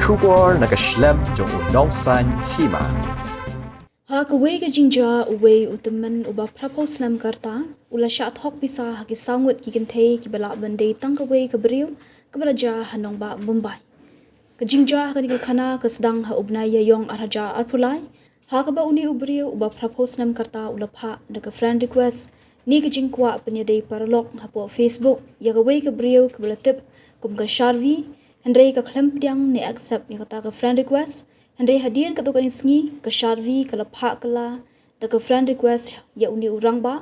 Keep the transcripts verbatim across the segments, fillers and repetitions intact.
Khubor na ka shlem jong u Nongsaiñ Hima. Ha kawei ka jingjia, uwei u tymmen uba phraphew snem ka rta u la shah thok pisa ha ki saw ngut ki kynthei kiba lah ban dei tang kawei ka briew, kaba la jia ha nongbah Mumbai. Ka jingjia ha kane ka khana ka sdang ha u bnai Ïaïong ar hajar arphew lai, ha kaba une u briew uba phraphew snem ka rta u la phah da ka friend request ne ka jingkwah pynïadei paralok hapoh Facebook ïa kawei ka briew kaba la tip kum ka Sharvi, hynrei ka khlem pdiang ne accept ïa kata ka friend request. Hynrei hadien katto katne sngi ka Sharvi ka la phah kylla da ka friend request ïa une u rangbah,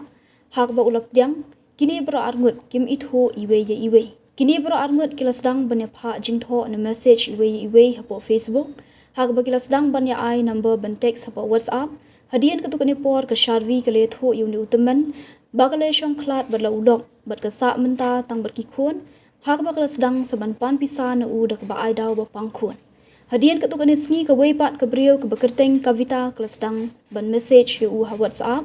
ha kaba u la pdiang. Kine baroh arngut kim ithuh iwei ïa iwei. Kine baroh arngut ki la sdang ban ïa phah jingthoh ne message iwei ïa iwei hapoh Facebook, ha kaba ki la sdang ban ïa ai number ban text hapoh WhatsApp. Hadien katto katne por ka Sharvi ka la ïathuh ïa une u tymmen ba ka la shong khlad bad la u lok bad ka sah mynta tang bad ki khun, ha kaba ka la sdang sa ban pan pisa na u da kaba ai daw ba pang khun. Hadien katto katne sngi kawei pat ka briew kaba kyrteng Kavita ka la sdang ban message ïa u ha WhatsApp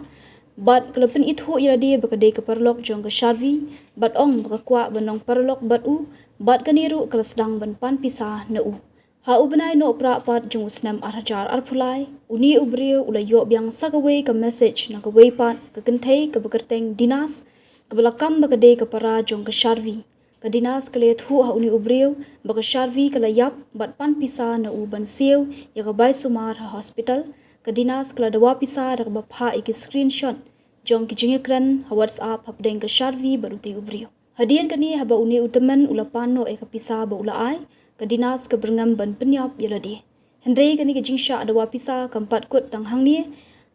bad ka la pynithuh ïa lade ba ka dei ka paralok jong ka Sharvi bad ong ba ka kwah ban long paralok bad u, bad kane ruh ka la sdang ban pan pisa na u. Ha u bnai Nohprah pat jong u snem ar hajar arphew lai, une u briew u la ïoh biang sa kawei ka message na kawei pat ka kynthei kaba kyrteng Dinas, kaba la kam ba ka dei ka para jong ka Sharvi. Ka Dinas ka la ïathuh ha une u briew ba ka Sharvi ka la ïap bad pan pisa na u ban siew ïa ka bai sumar ha hospital. Ka Dinas ka la dawa pisa da kaba phah ïa ki screenshot jong ki jingïakren ha WhatsApp hapdeng ka Sharvi bad utei u briew. Hadien kane, haba une u tymmen u la pan noh ïa ka pisa ba u la ai, ka Dinas ka byrngem ban pynïap ïa lade. Hynrei kane ka jingshah dawa pisa kam pat kut tang hangne,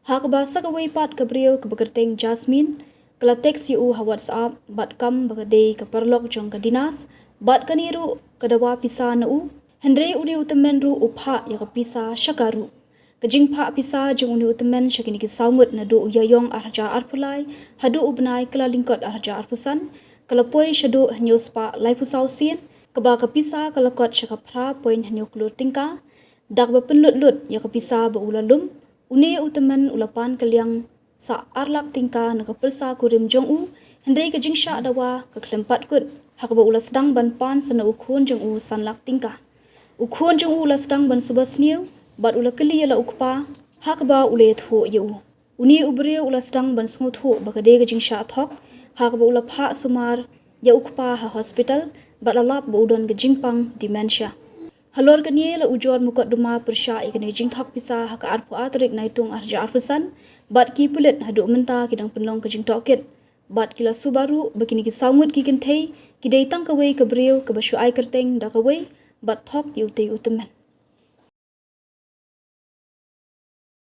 ha kaba sa kawei pat ka briew kaba kyrteng Jasmine ka la text ïa u ha WhatsApp bad kam ba ka dei ka paralok jong ka Dinas, bad kane ruh ka dawa pisa na u. Hynrei une u tymmen ruh u phah ïa ka pisa sha ka ruh. Ka jingphah pisa jong une u tymmen sha kine ki saw ngut naduh u Ïaïong ar hajar arphew lai haduh u bnai Kyllalyngkot ar hajar arphew san ka la poi shaduh hynñiew spah laiphew saw sien, kaba ka pisa ka la kot sha ka phra point hynñiew klur tyngka. Da kaba pynlut lut ïa ka pisa ba u la lum, une u tymmen u la pan kylliang sa ar lak tyngka na ka pyrsa kurim jong u. Hynrei ka jingshah dawa ka khlem pat kut, ha kaba u la sdang ban pan sa na u khun jong u san lak tyngka. U khun jong u u la sdang ban suba sniew bad u la kylli ïa la u kpa, ha kaba u la ïathuh ïa u. Une u briew u la sdang ban sngewthuh ba ka dei ka jingshah thok, ha kaba u la phah sumar ïa u kpa ha hospital bad la lap ba u don ka jingpang dementia. Halor kane, la ujor mukotduma pyrshah ïa kane ka jingthok pisa ha ka arphew ar tarik Naitung ar hajar arphew san, bad ki pulit haduh mynta ki dang pynlong ka jingtohkit. Bad ki la suba ruh ba kine ki saw ngut ki kynthei ki dei tang kawei ka briew kaba shu ai kyrteng da kawei bad thok ïa utei u tymmen.